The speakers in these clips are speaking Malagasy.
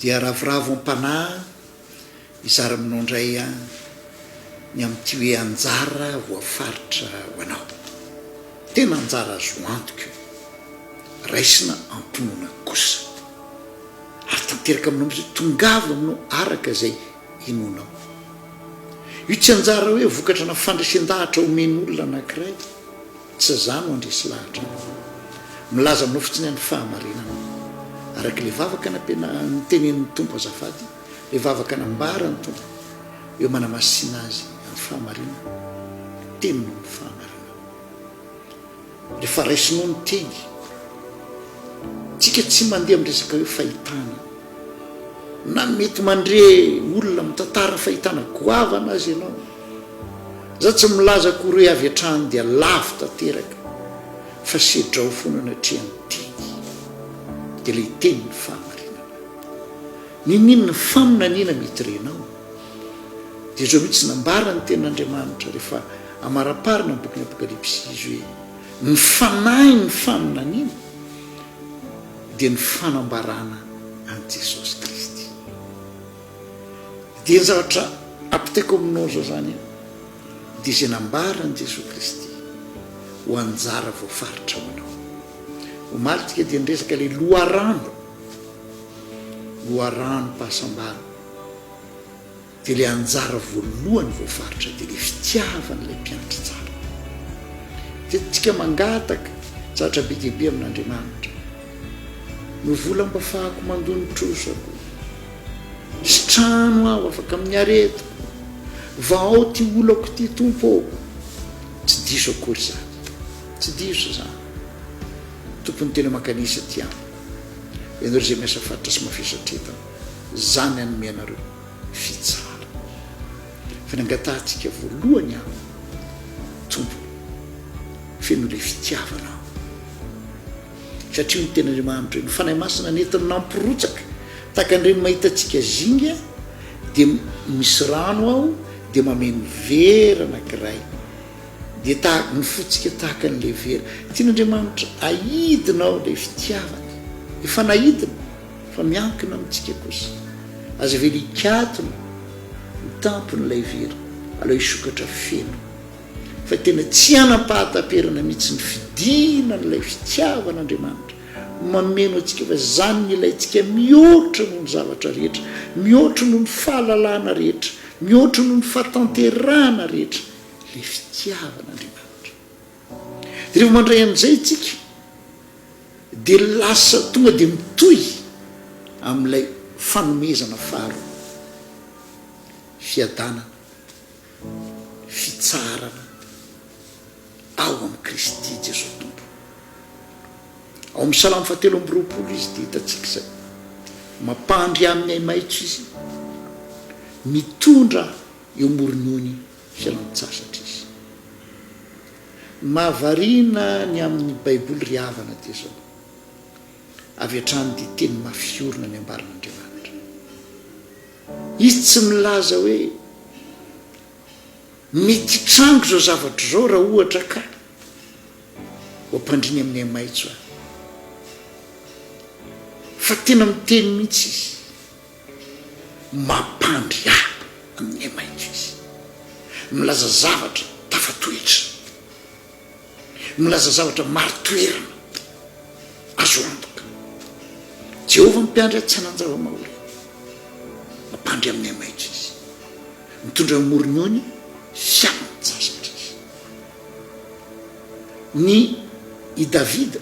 Dia ravoravo am-panahy hizara aminao indray aho ny amin'ity hoe anjara voafaritra ho anao. Tena anjara azo antoka io. Raisina am-pinoana kosa. Ary tanteraka aminao mihitsy hoe tongava aminao araka izay inoanao. Io tsy anjara hoe vokatra na fandresen-dahatra omen'olona anankiray. Tsy za no handresy lahatra anao. Milaza aminao fotsiny aho ny fahamarinana. Araka ilay vavaka nampiana notenenin'ny Tompo azafady, ilay vavaka nambaran'ny Tompo eo manamasina azy amin'ny fahamarinana. Teninao ny fahamarinana. Rehefa raisinao ny teny, tsika tsy mandeha amin'ny resaka hoe fahitana. Na mety mandre olona mitantara fahitana goavana aza ianao. Za tsy milaza akory hoe avy hatrany dia lavo tanteraka fa sedrao foana anatrehan'ny teny. Dia ilay tenin'ny fahamarinana. N'inon'inona faminaniana mety renao dia izao mihitsy nambaran'ny tenin'Andriamanitra rehefa amaraparina ny bokin'ny Apokalypsy izy hoe ny fanahin'ny faminaniana dia ny fanambarana an'i Jesosy Kristy. Dia ny zavatra ampitaiko aminao izao izany an, dia izay nambaran'i Jesoa Kristy ho anjara voafaritra ho anao. Omaly tsika dia niresaka ilay loharano, loharanom-pahasambarana. Dia ilay anjara voalohany voafaritra dia ilay fitiavan'ilay mpiandry tsara. Tetintsika mangataka zavatra be dia be amin'Andriamanitra. No vola mba afahako mandoa ny trosako. Sitrano aho afaka amin'ny aretiko. Vahao ity olako ity Tompo ô. Tsy diso akory izany. Tsy diso izany. Tompon'ny tena mankanisa aty amiko. Ianareo izay miasa faritra sy mavesatra entana. Izany hanome anareo fitsarana. Fa ny angatahantsika voalohany aho, Tompo, feno ilay fitiavana aho. Satria hoy ny Tenin'Andriamanitra hoe, ny Fanahy Masina nentiny nampirotsaka, tahaka an'ireny mahita antsika zinga, dia misy rano ao, dia mameno vera anankiray. Dia tahaka, ny fontsika tahaka an'ilay vera. Tian'Andriamanitra ahidina ao ilay fitiavana. Efa nahidina. Fa miankina amintsika kosa. Aza avela hikatona ny tampon'ilay vera, aleo hisokatra feno. Fa tena tsy hanam-pahataperana mihitsy ny fidinan'ilay fitiavan'Andriamanitra mameno antsika fa izany no ilaintsika mihoatra noho ny zavatra rehetra, mihoatra noho ny fahalalana rehetra, mihoatra noho ny fahatanterahana rehetra, ilay fitiavan'Andriamanitra. Dia rehefa mandray an'izay isika dia lasa tonga dia mitohy amin'ilay fanomezana faharoa, fiadanana, fitsaharana ao amin'i Kristy Jesoa Tompo. Ao amin'ny Salamo fahatelo amby 20 izy dia hitantsika izay. Mampandry amin'ny ahi-maitso izy, mitondra eo amoron'ny ony fialan-tsasatra izy. Ny mahavariana ny amin'ny Baiboly ry havana dia izao, avy hatrany dia teny mafy orina ny ambaran'Andriamanitra. Izy tsy milaza hoe mety hitranga izao zavatra izao raha ohatra ka ho ampandriny amin'ny ahi-maitso aho. Fa tena miteny mihitsy izy. Mampandry ahy amin'ny ahi-maitso izy. Milaza zavatra tafatoetra. Milaza zavatra marin-toerana, azo antoka. Jehovah mpiandry ahy tsy hanan-java-mahory. Mampandry amin'ny ahi-maitso izy. Mitondra eo amoron'ny ony fialan-tsasatra izy. Ny i Davida.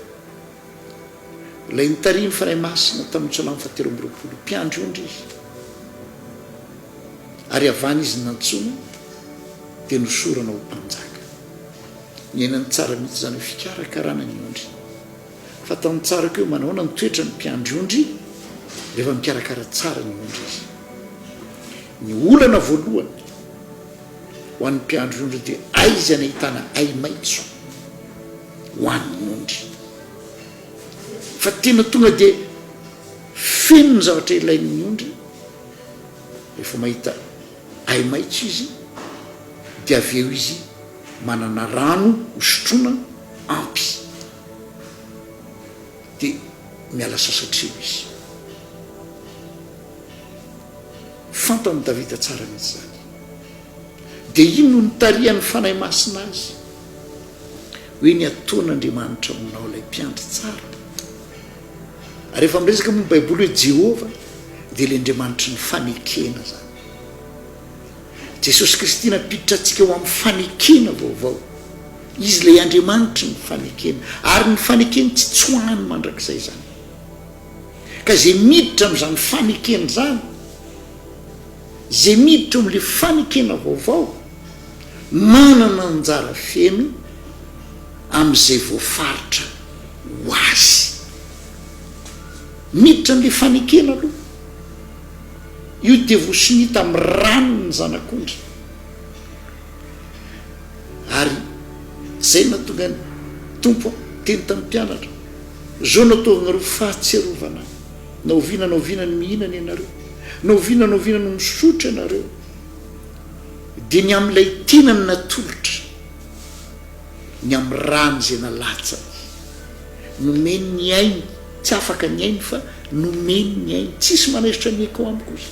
Ilay nitarihin'ny Fanahy Masina tamin'ny Salamo fahatelo amby 20, mpiandry ondry izy, ary havana izy nantsoina dia nosorana ho mpanjaka. Niainany tsara mihitsy izany hoe fikarakarana ny ondry. Fantany tsara koa hoe manahoana ny toetran'ny mpiandry ondry rehefa mikarakara tsara ny ondry izy. Ny olana voalohany ho an'ny mpiandry ondry dia aiza ny ahitana ahi-maitso ho an'ny ondry. Fa tena tonga dia feno ny zavatra ilain'ny ondry rehefa mahita ahi-maitso izy dia avy eo izy manana rano ho sotroina ampy dia miala sasatra eo izy. Fantan'i Davida tsara mihitsy izany. Dia iny no nitarihan'ny Fanahy Masina azy, hoe ny ataon'Andriamanitra aminao ilay mpiandry tsara. Ary rehefa miresaka moa ny Baiboly hoe Jehovah, dia ilay Andriamanitry ny fanekena izany. Jesosy Kristy nampiditra antsika ho amin'ny fanekena vaovao. Izy ilay Andriamanitry ny fanekena. Ary ny fanekeny tsy tsoahany mandrakizay izany. Ka izay miditra amin'izany fanekena izany, izay miditra ao amin'ilay fanekena vaovao, manana anjara feno amin'izay voafaritra ho azy. Miditra amin'ilay fanekena aloha. Io dia voasonia tamin'ny ran'ny Zanak'ondry. Ary izay no nahatonga ny Tompo niteny tamin'ny mpianatra, Izao no ataovinareo fahatsiarovana Ahy, na oviana na oviana no mihinana ianareo, na oviana na oviana no misotro ianareo, dia ny amin'ilay tenany natolotra, ny amin'ny rany izay nalatsany. Nomeny ny ainy, tsy afaka ny ainy fa nomeny ny ainy. Tsisy manaisotra ny aiko amiko izy,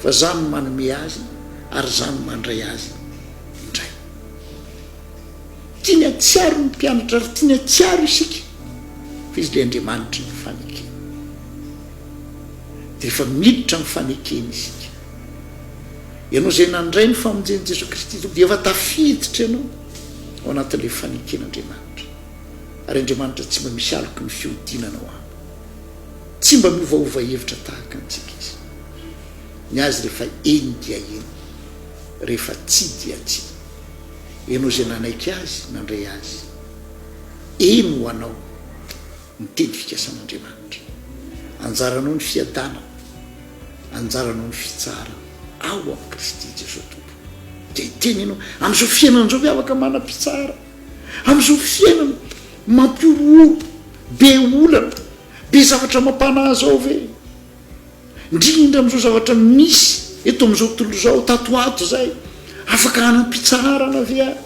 fa za no manome azy ary za no mandray azy indray. Tiany hatsiaro ny mpianatra ary tiany hatsiaro isika fa izy ilay Andriamanitry ny fanekena. Dia rehefa miditra amin'ny fanekena isika, ianao izay nandray ny famonjen'i Jesoa Kristy Tompo dia efa tafiditra ianao ao anatin'ilay faneken'Andriamanitra. Ary Andriamanitra tsy mba misy aloky ny fihodinana ao aminy. Tsy mba miovaova hevitra tahaka antsika Izy. Ny Azy rehefa eny dia eny, rehefa tsia dia tsia. Ianao izay nanaiky Azy, nandray Azy. Eny ho anao ny teny fikasan'Andriamanitra. Anjaranao ny fiadanana, anjaranao ny fitsaharana ao amin'i Kristy Jesoa Tompo. Dia hiteny ianao, amin'izao fiainana izao ve afaka manam-pitsaharana? Amin'izao fiainana mampihorohoro, be olana, be zavatra mampanahy izao ve? Indrindra amin'izao zavatra misy eto amin'izao tontolo izao tato ho ato izay, afaka hanam-pitsaharana ve aho?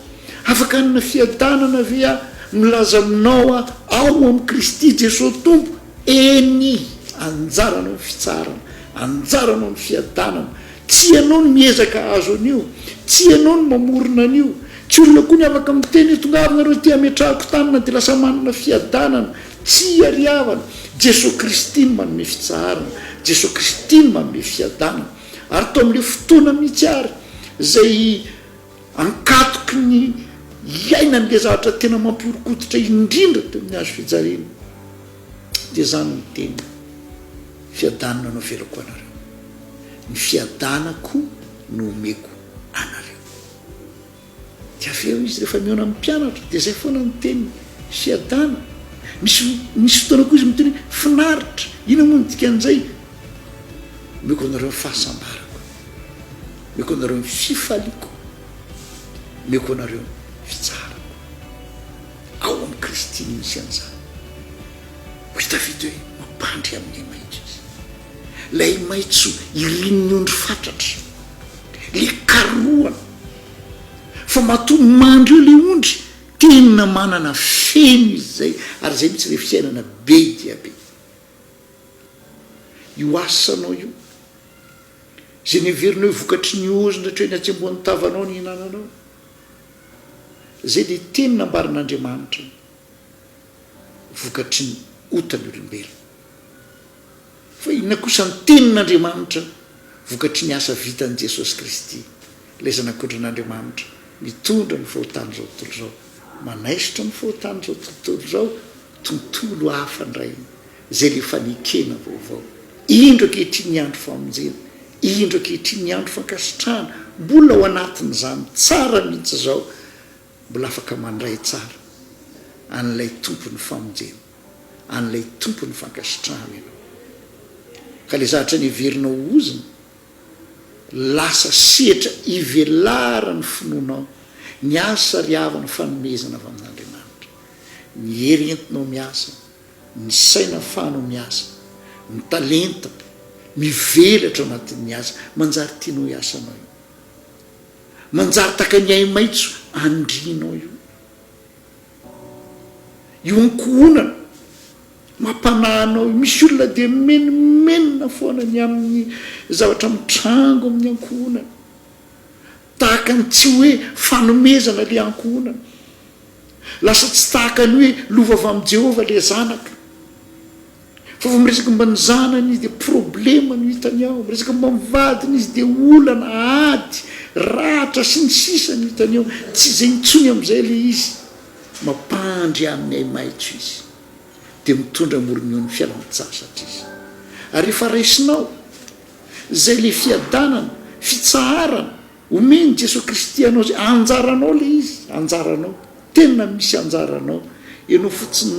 Afaka hanana fiadanana ve aho? Milaza aminao aho, ao amin'i Kristy Jesoa Tompo, eny, anjaranao ny fitsaharana, anjaranao ny fiadanana. Tsy ianao no miezaka hahazo an'io, tsy ianao no mamorona an'io, tsy olona koa ny afaka miteny hoe tongava nareo aty hametrahako tanana dia lasa manana fiadanana. Tsia ry havana, Jesoa Kristy no manome fitsaharana, Jesoa Kristy no manome fiadanana. Ary tao amin'ilay fotoana mihitsy ary izay ankatoky ny hiainan'ilay zavatra tena mampihoron-koditra indrindra teo amin'ny hazo fijaliana, dia izany ny teniny, Fiadanana no avelako anareo, ny fiadanako no omeko anareo. Dia avy eo izy rehefa mihaona amin'ny mpianatra dia izay foana ny teniny, fiadana. Misy misy fotoana koa izy miteny hoe finaritra. Inona moa ny dikan'izay? Omeko anareo ny fahasambarako, omeko anareo ny fifaliako, omeko anareo ny fitsaharako. Ao amin'i Kristy no misy an'izany. Hoy Davida hoe mampandry amin'ny ahi-maitso izy. Ilay ahi-maitso irin'ny ondry fatratra, ilay karohana. Fa matoa mandry eo ilay ondry, tena manana feno izy izay, ary izay mihitsy ilay fiainana be dia be. Io asanao io, izay neverinao hoe vokatry ny ozona hatreo eny an-tsembohan'ny tavanao ny hihinananao, izay dia teny nambaran'Andriamanitra vokatry ny otan'ny olombelona. Fa inona kosa ny tenin'Andriamanitra vokatry ny asa vitan'i Jesosy Kristy, ilay Zanak'ondrin'Andriamanitra mitondra ny fahotan'izao tontolo izao, manaisotra ny fahotan'izao tontolo izao, tontolo hafa indray izay ilay fanekena vaovao. Indro ankehitriny ny andro famonjena, indro ankehitriny ny andro fankasitrahana, mbola ao anatin'izany tsara mihitsy izao, mbola afaka mandray tsara an'ilay Tompon'ny famonjena. an'ilay Tompon'ny fankasitrahana ianao. Ka ilay zavatra neverinao ho ozona, lasa sehatra ivelaran'ny finoanao, ny asa ry havana fanomezana avy amin'Andriamanitra. Ny hery entinao miasa, ny saina afahanao miasa, ny talenta mivelatra ao anatin'ny asa, manjary tianao hiasanao io. Manjary tahaka ny ahi-maitso andrianao io. Io ankohonana. Mampanahy anao io. Misy olona dia mimenomenona foana ny amin'ny zavatra mitrango amin'ny ankohonana. Tahaka ny tsy hoe fanomezana ilay ankohonana. Lasa tsy tahaka ny hoe lova avy amin'i Jehovah ilay zanaka. Fa vao miresaka momba ny zanany izy dia problema no hitany ao, miresaka momba ny vadiny izy dia olana, ady, ratra sy ny sisa no hitany ao. Tsy izay intsony amin'izay ilay izy. Mampandry amin'ny ahi-maitso izy. Dia mitondra amoron'ny ony fialan-tsasatra izy. Ary rehefa raisinao izay ilay fiadanana, fitsaharana, Omen'i Jesoa Kristy anao izay anjaranao ilay izy, anjaranao, tena misy anjaranao, ianao fotsiny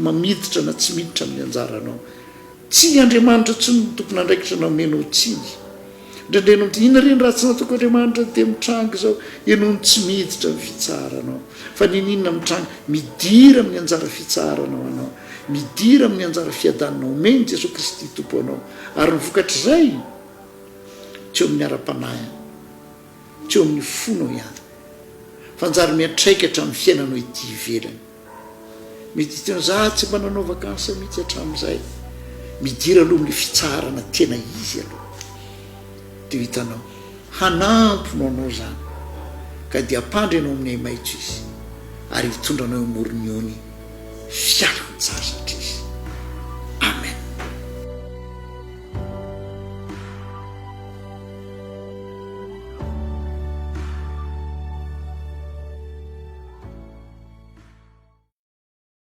no miditra na tsy miditra amin'ny anjaranao. Tsy Andriamanitra intsony no tompon'andraikitra na omenao tsiny. Indraindray ianao miteny, inona re ny ratsy nataoko Andriamanitra dia mitranga izao, ianao no tsy miditra amin'ny fitsaharanao. Fa n'inon'inona mitranga, midira amin'ny anjara fitsaharanao anao, midira amin'ny anjara fiadanana omen'i Jesoa Kristy Tompo anao. Ary ny vokatr'izay, tsy eo amin'ny ara-panahy, tsy eo amin'ny fonao ihany, fa anjary miantraika hatramin'ny fiainanao ety ivelany. Mety hiteny hoe, za tsy mba nanao vacances mihitsy hatramin'izay. Midira aloha amin'ilay fitsaharana tena izy aloha, dia ho hitanao. Hanampy no anao izany, ka dia hampandry anao amin'ny ahi-maitso izy, ary hitondra anao eo amoron'ny ony fialan-tsasatra.